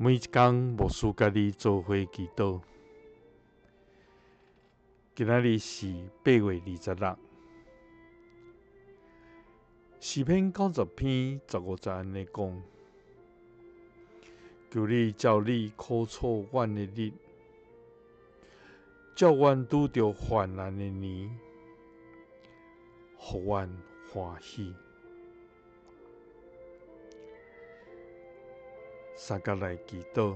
每一工牧師佮你做伙祈禱。今仔日是8月26，詩篇90篇15節按呢講：求你照你苦楚阮的日，照阮拄著患難的年，予阮歡喜。相佮來祈禱，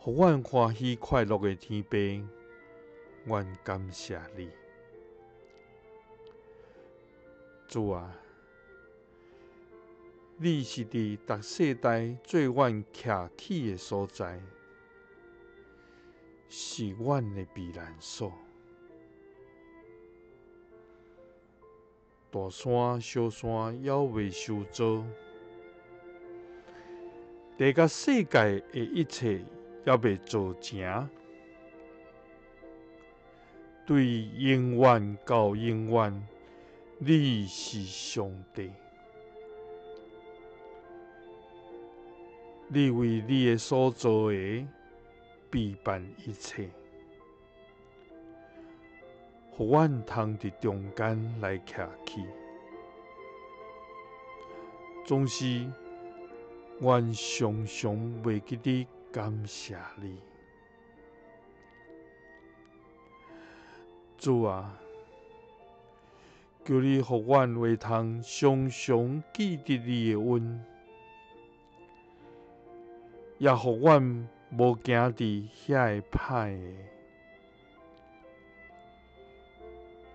予阮歡喜快樂的天父，阮感謝你，主啊，你是佇逐世代做阮徛起的所在，是阮的避難所。大山、小山猶未受造，地佮世界的一切猶未造成，對永遠到永遠，你是上帝。你為你的所造的備辦一切。予阮通佇中間來徛起，總是阮常常袂記得感謝你，主啊，求你予阮會通常常記得你的恩，也予阮無行佇遐个歹的。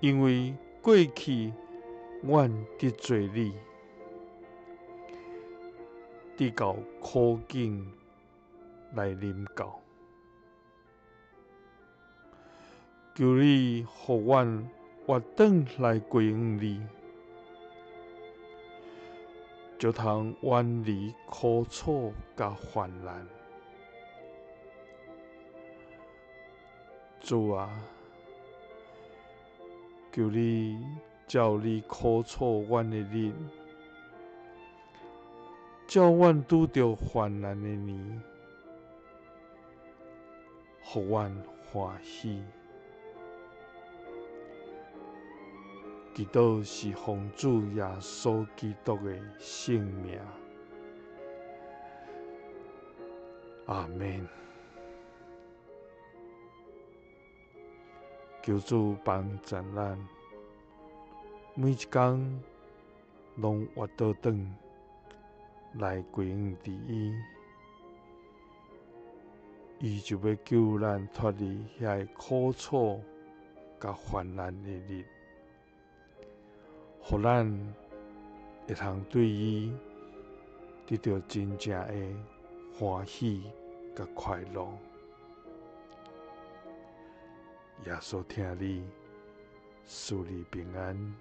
因為過去阮得罪你，直到苦境來臨到，求你予阮活轉來歸向你，就通遠離苦楚佮患難。主啊！求你照你苦楚阮的日，照阮拄著患難的年，予阮歡喜。祈禱是奉主耶穌基督的聖名。阿們。求主幫助咱，每一工攏活倒轉來歸向佇伊，伊就欲救咱脫離遐个苦楚佮患難的日，予咱會通對伊得著真正的歡喜佮快樂。耶穌疼你，賜你平安。